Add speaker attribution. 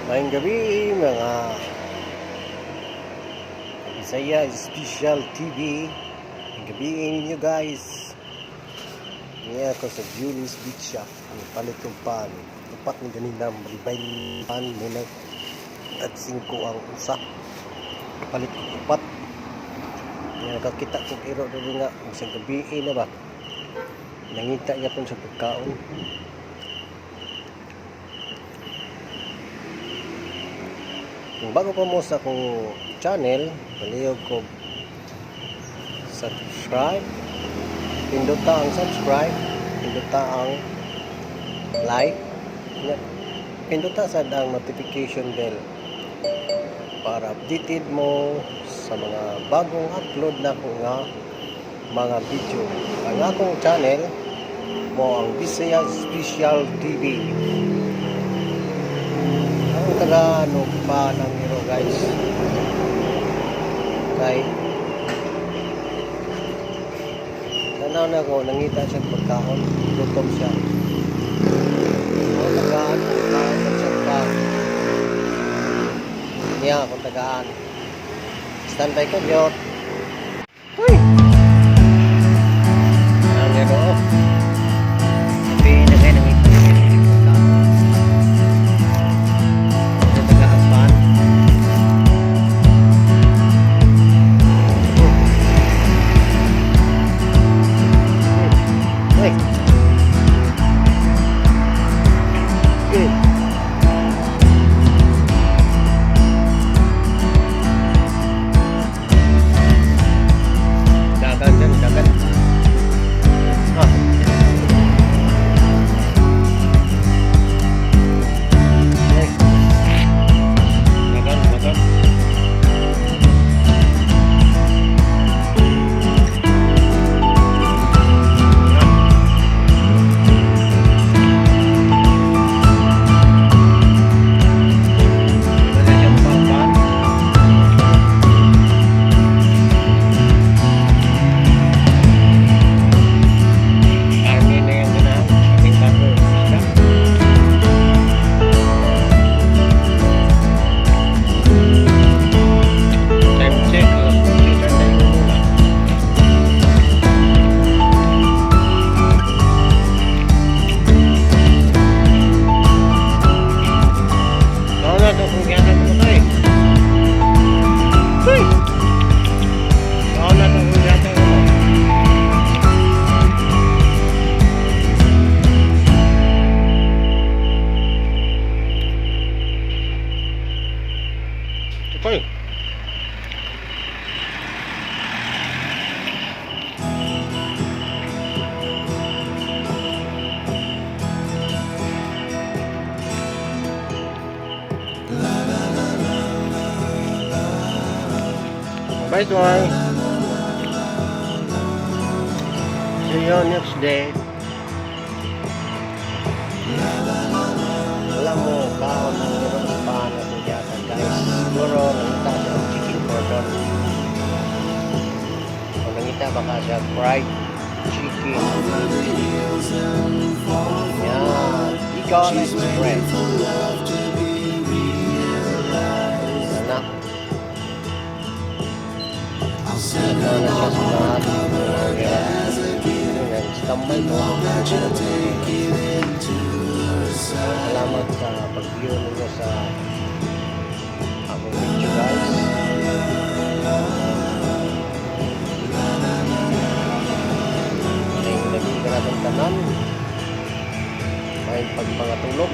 Speaker 1: Maayong gabii, mga Bisaya Special TV. Maayong gabii ninyo, guys. Niya ako sa Julie's Beach Shop. Ang palit kong pan. Upat ni ganina, malibay pan. Muna at 5 ang usa. Palit ko upat. Niya nakakita ko iro diri nga bisag gabii na ba. Nangita niya pong sa pagkaon. Kung bago pa mo sa akong channel, palihog ko subscribe. Pindota ang subscribe, pindota ang like, pindota sad ang notification bell para updated mo sa mga bagong upload na ko nga mga video. Ang akong channel mo ang Bisaya Special TV. Ang taga ano pa ng iro, guys. Kay tanaw na ko, nangita siya pagkaon, gutom siya. Ang tagaan, ang kaon siya pa. Niya akong tagaan. Standby ko, Diyo. Uy! Ang iro. Sabihin na kayo, nangita siya pagkaon. Ang tagaan pa. Uy. Good. Dagan dyan, dagan. Ah. Uy. Dagan, dagan. Ah. Wala siyang papan. Karne na yan na. Kaming bago. Isda. Time check. Alas 11:31 na. Oo na, ito kung kaya mo tayo. Uy! Oo na, ito kung kaya mo. Okay. Bye, bye. See you next day. Wala mo kaon ang meron sa paan at yata, guys. Siguro nangita siya ng chicken cordon. O nangita baka siya fried chicken. Yan. Bicol Express. Anak. Ito na siya sa lahat. Nag-standby ko. Salamat sa pag-view ninyo sa akong video, guys. Maayong gabii kanatong tanan. Maayong pagpangatulog.